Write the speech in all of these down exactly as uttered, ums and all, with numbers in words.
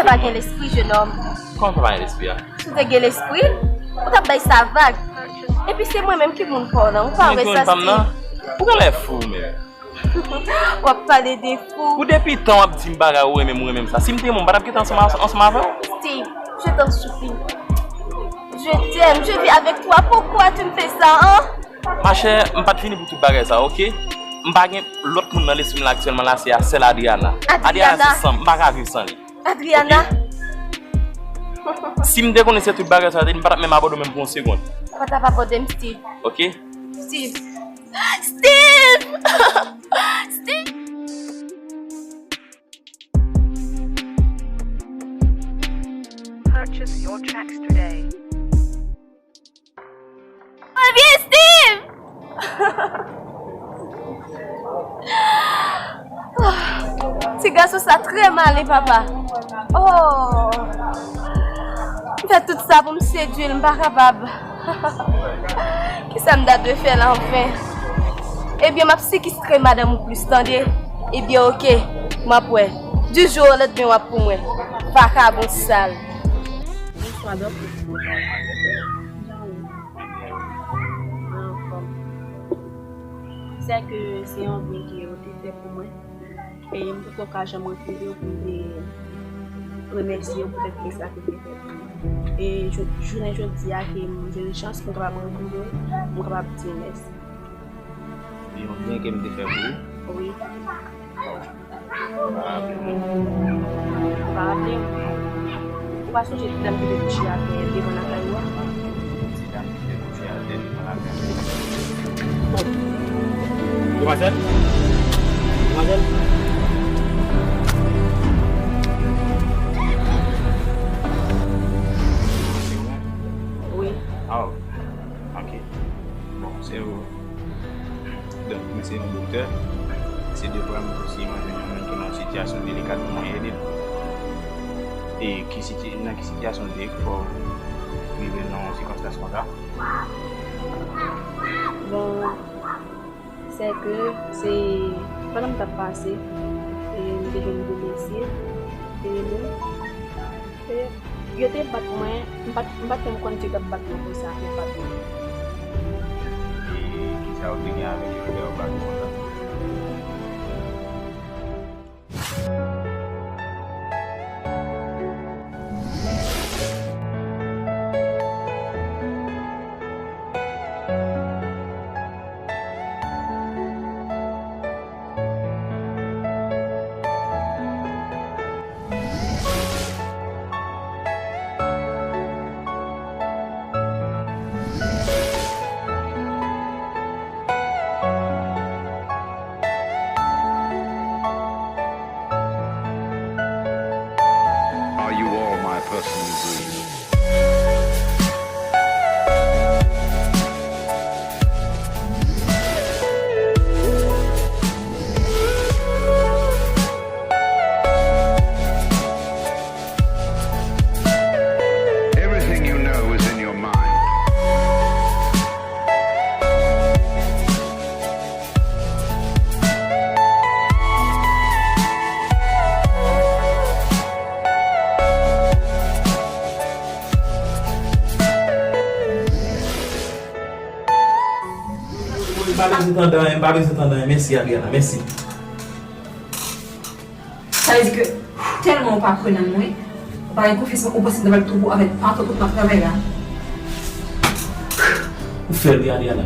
Pa gen lespri, jenòm. Kòman pa gen lespri a? Si w te gen lespri, ou t ap bay sa vag. Epi se mwen menm ki moun pa w nan. Ou pa wè sa, Steve? Ou genlè fou menm. W ap pale de fou. Ou depi tan w ap di m bagay ou renmen m, ou renmen m sa. Si m te renmen w, m pa t ap gentan ansanm, ansanm avè w. Steve, je t'en supplie. Je t'aime, je vis avec toi. Pourquoi tu me fais ça, hein? Machè, m pa t vini pou tout bagay sa, oke? M pa gen lòt moun nan lespri m la aktyèlman la, se a sèl Adriana. Adriana. Adriana se san m, m pa ka viv san li. Adriana. Oke? Si m te konnen se tout bagay sa, m pa t ap menm abòde w menm pou yon segonn. Ou pa t ap abòde m, Steve. Oke? Steve. Steve! Steve! Purchase your tracks today. Mwen vye Steve! Ti gason sa trè malen, papa. Oh! M fè tout sa pou m sedui l, m pa kapab. Kisa m ta dwe fè la anfen? Ebyen, m ap sekestre madanm ou plis, tande? Ebyen, oke, m ap wè. Du jour au lendemain, w ap pou mwen. Vakabon sal. Bonswa, dòk. Jan ou ye? Mwen anfòm. Sè ke se yon byen ke yo te fè pou mwen. E m poko ka janm retounen pou m te remèsye yo poutèt byen sa ke yo te fè pou mwen. E jou-, jounen jodi a ke m jwenn chans pou m kapab retounen, m kapab di mèsi. Yon byen ke m te fè pou ou? Wi. Ou pa raple mwen? Ou pa raple m? Ou pa sonje ti dam ki te kouche atè devan lakay ou a? Ti dam ki te kouche atè devan lakay mwen. Demwazèl? Demwazèl? Wi. Oh, ok. Bon, se ou. Donk, mwen se yon doktè. Se de fwa m osi mwen jwenn yon moun ki nan yon sitiyasyon delika pou mwen ede l. E ki siti-, nan ki sitiyasyon w te ye ki fè w rive nan yon sikonstans konsa? Bon, sè ke se pandan m t ap pase, e m te jwenn de mesye, e nou, e Yo te bat mwen, m pa t, m pa t menm konn si yo t ap bat mwen konsa, yo bat mwen. E kisa w te gen avèk yo lè yo bat ou konsa? Are you all my personal dreams? Everything you know is in your mind. M pa bezwen tande anyen, m pa bezwen tande anyen. Mèsi, Adriana, mèsi. Sa vle di ke tèlman ou pa kwè nan mwen, ou pa gen konfyans nan mwen, ou panse m ta pral twouve w avèk pankòt kote m ap travay la? Ou fè l wi, Adriana.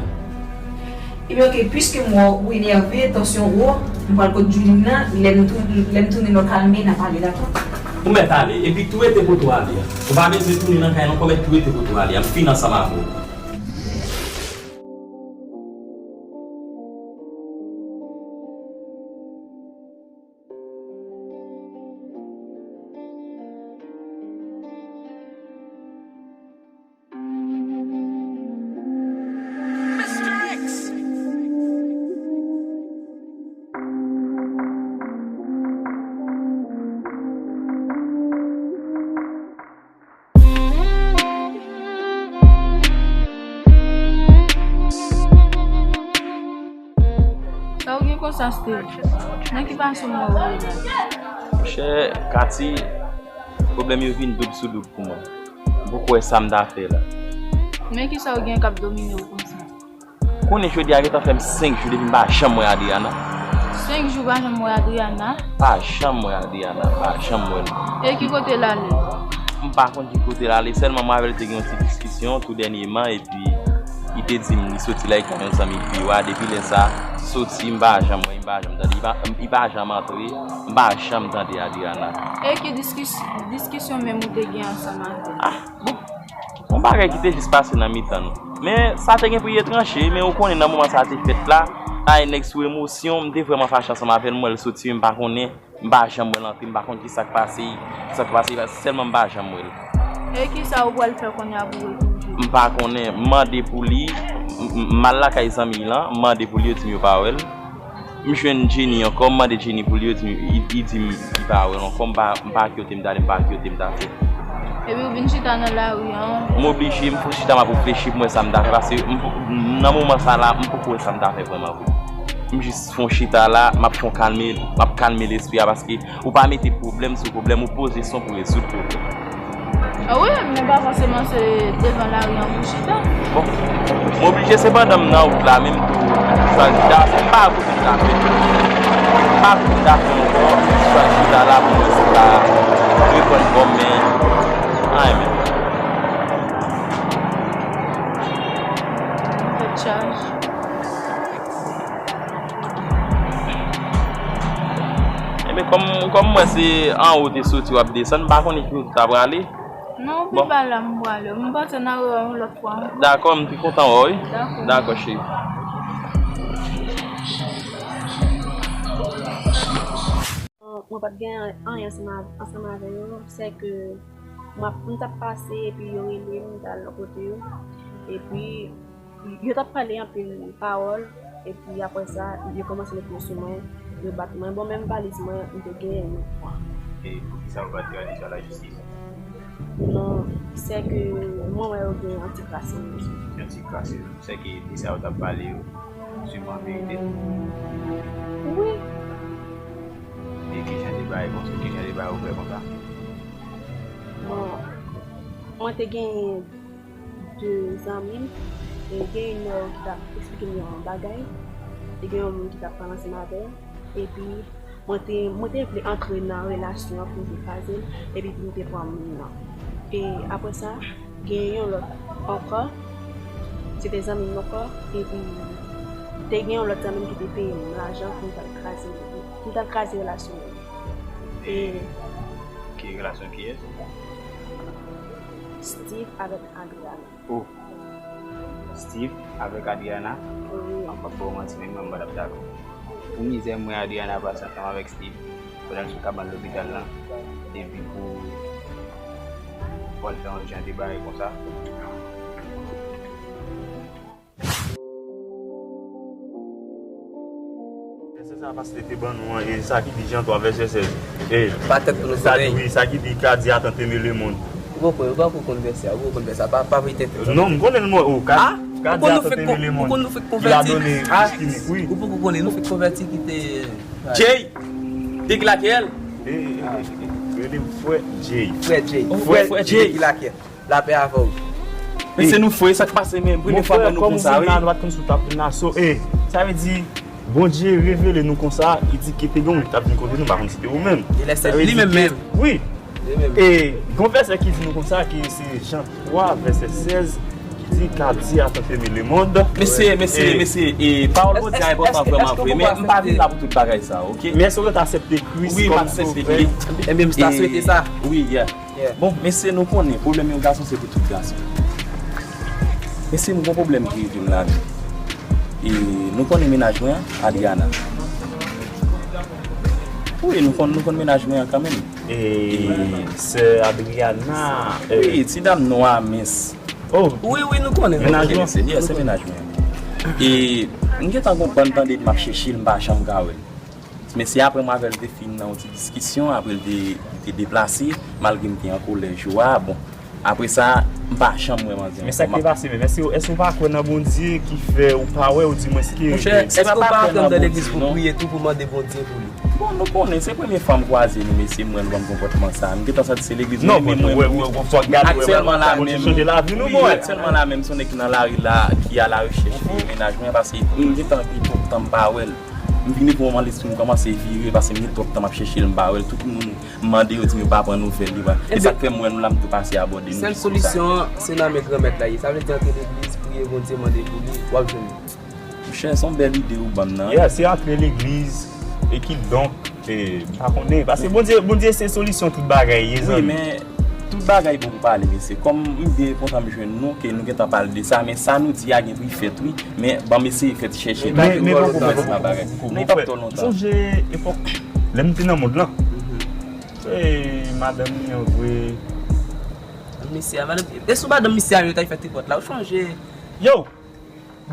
Ebyen, oke, piske m wè w, ou enève, tansyon wo, m pral kot Djouline nan, lè m tou-, lè m tounen, nou kalme, n a pale, dakò? Ou mèt ale, epi tou rete kote w ale a. Ou pa bezwen tounen nan kay la ankò, mèt tou rete kote w ale a. M fin ansanm avè w. Sa w gen konsa, Steve? Nan ki fason m wè w ye la? Monchè, Katy, Pwoblèm yo vin doub sou doub pou mwen. M poko wè sa m ta fè la. Men kisa w gen k ap domine w konsa? Konnen jodi a gentan fè m senk jou depi m pa janm wè Adriana. Senk jou pa janm wè Adriana? Pa janm wè Adriana, pa janm wè l. E ki kote l ale? M pa konn ki kote l ale, sèlman mwen avè l te gen yon ti diskisyon tou dènyèman, epi li te di m li soti lakay yon zanmi l pi yo a, depi lè sa, soti, m pa janm wè, m pa janm tande, li pa, li pa janm antre, m pa janm tande Adriana. E ki diskis-, diskisyon menm ou te gen ansanm avè l? Ah, bon, yon bagay ki te jis pase nan mitan nou. Men sa te gen pou l tranche, men ou konnen nan moman sa te fèt la, ay nèg sou emosyon, m te vrèman fache ansanm avè l, m wè l soti, men m pa konnen, m pa janm wè l antre, m pa konn kisa k pase, kisa k pase, sèlman m pa janm wè l. E kisa ou pral fè kounye a pou retounen? M pa konnen, m mande pou li, m, m, m al lakay zanmi l lan, m mande pou li, yo di m yo pa wè l. M jwenn Jenny ankò, m mande Jenny pou li, yo di m, li, li di m li pa wè l ankò, m pa, m pa ki kote m t ale, m pa ki kote m t ap fè. Epi ou vin chita nan lari an? M oblije, m fon chita, m ap reflechi pou m wè sa m ta fè, paske m, nan moman sa la, m poko wè sa m ta fè vrèman vre. M jis fon chita la, m ap fon kalme, m ap kalme lespri a, paske ou pa mete pwoblèm sou pwoblèm, ou poze sou pou rezoud pwoblèm. Ah wi, men pa fòseman se devan lari an pou chita. Bon, m oblije, se pandan m nan wout la menm tou, m chwazi ta, se pa kote m ta fè. Pa kote m ta fè ankò, m chwazi ta la pou mwen si ta reprann kò m, men anyen menm. Tèt chaje. Ebyen, kòm, kòm mwen se anwo w te soti w ap desann, m pa konnen ki kote w ta prale. Non, ou pi ba la m prale. M panse n a rewè yon lòt fwa ankò. Dakò, m te kontan wè w, wi. Dakò. Dakò, cheri. Mwen pa t gen anyen ansanm avè, ansanm avè yo, sèke m ap, m t ap pase epi yo rele m, m t al lòt kote yo. Epi yo t ap pale anpil pawòl, epi apre sa, yo kòmanse met mo sou mwen, yo bat mwen. Bon, menm valiz mwen, m te genyen yon pran. E poukisa ou pa di Adisa lajistis? Non, sèke mwen wè yo gen yon ti kras nan yo. Yon ti kras, sèke di sa yo t ap pale yo, siman verite. Wi. E kijan de bagay konsa, kijan de bagay ou fè konsa? Bon, mwen te genyen de zanmi m, e gen youn nan yo ki t ap eksplike m yon bagay, e gen yon moun ki t ap pale ansanm avè l, epi mwen te, mwen te vle antre nan relasyon an pou m te kraze l, epi pou m te pran moun nan. E apre sa, gen yon lòt ankò, se te zanmi m ankò, epi te gen yon lòt zanmi m ki te peye m lajan pou m t al kraze, pou m t al kraze relasyon an. E ki relasyon kiyès? Steve avèk Adriana. Oh. Steve avèk Adriana? Wi. An pa ba w manti, menm mwen, mwen pa t ap dakò. Pou mizè m wè Adriana pase ansanm avèk Steve pandan l sou kabann lopital lan, epi pou, pou al fè yon jan de bagay konsa. Vèsè sa pastè te ban nou an, e sa ki di Jan twa vèsè sèz. E, patèt pou nou sa di, wi, sa ki di car Dieu a tant aimé le monde. Ou poko, ou poko konn vèsè a, ou poko konn vèsè a, pa, pa voye tenten. Non, m konnen l, mwen, o, car, car Dieu a tant aimé le monde, il a donné à qui, wi. Ou poko konnen, nou fèk konvèti ki te Jay, te ki lakèl? E, e, e, e, rele m frè Jay. Frè Jay. Frè Jay ki lakèl? Lapè avè w. Mesye, nou fre, sa k pase, men premye fwa m wè nou konsa, wi. Mon frè, kòm ou vin la, nou pa t konn si w t ap vin la, so, e, sa vle di, Bondye revele nou konsa, li di ke te gen yon moun ki t ap vin kote nou, m pa konn si te ou menm. Li menm menm. Wi. Li menm. E, gon vèsè ki di nou konsa, ke se Jan twa, vèsè sèz, ki di, car Dieu a tant aimé le monde. Mesye, mesye, mesye, e, pawòl Bondye a enpòtan vrèman vre, men m pa vin la pou tout bagay sa, oke? Men èske w aksepte Kris kòm sovè? Ebyen, m ta swete sa. Wi, yeah. Yeah. Bon, mesye, nou konnen, pwoblèm yon gason se pou tout gason. Mesye, m gon pwoblèm ki rive m la, wi. E nou konnen mennaj mwen an, Adriana. Wi, nou konn, nou konn mennaj mwen an kanmenm. E sè Adriana, e, wi, ti dam nwa mens. Oh. Wi, wi, nou konnen, nou konnen. Mennaj mwen? Yeah, se mennaj mwen. E m gentan konprann, tande m ap chèche l, m pa janm ka wè l. Men se apre mwen avè l te fin nan yon ti diskisyon, apre l te, li te deplase, malgre m te an kolè jou a, bon. Apre sa, m pa janm wè manzè ankò. Men sa k te pase menm, èske, èske w pa kwè nan Bondye ki fè ou pa wè, ou di mwens ke... Monchè, èske w pa antre anndan legliz pou priye tou, pou mande Bondye pou li? Bon, nou konnen, se premye fwa m kwaze nou, mesye, m wè nou ban m konpòtman sa. M gentan santi se legliz. Non, men mwen, mwen, mwen, fòk gade, aktyèlman la menm, chanje lavi nou, wi, bon, aktyèlman la menm, se yon nèg ki nan lari la, ki a la rechèch li, mennaj mwen, paske m gentan gen twòp tan m pa wè l. M vin rive yon moman lespri m kòmanse vire, paske m gen twòp tan m ap chèche l, m pa wè l. Tout moun m mande yo di m yo pa pran nouvèl li, e sa k fè m wè nou la, m tou pase abòde nou. Sèl solisyon an, se nan men Granmèt la ye. Sa vle di antre legliz, priye Bondye, mande pou li, w ap jwenn li. Monchè, se yon bèl ide ou ban m nan. Yeah, se antre legliz, e kidonk, e, m pa konnen. Paske Bondye, Bondye se solisyon tout bagay, ye, zanmi. Wi, men tout bagay bon pou pale, mesye. Kòm m byen kontan m jwenn nou, ke nou gentan pale de sa, men sa nou di a gen pou l fèt, wi. Men ban m eseye fè ti chèche. Men, men poko, poko, poko, poko. Sonje epòk lè m te nan mond lan. Se madanm li an vre. Misye a, madanm, e sou madanm misye a yo t al fè tripòt la, ou chonje? Yo!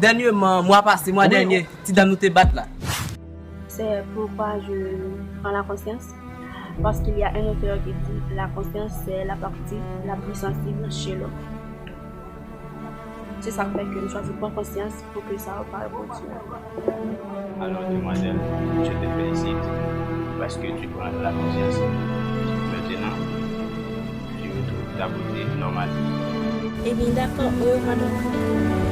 Dènyèman, mwa pase, mwa dènye, ti dam nou te bat la. C'est pourquoi je prends la conscience, parce qu'il y a un auteur qui dit la conscience, c'est la partie la plus sensible chez l'homme. C'est ça qui fait que je choisis de prendre conscience pour que ça reparaît pour Dieu. Alors, demoiselle, je te félicite parce que tu prends la conscience. Maintenant, tu retrouves ta beauté normale. Eh bien, d'accord, au revoir, donc.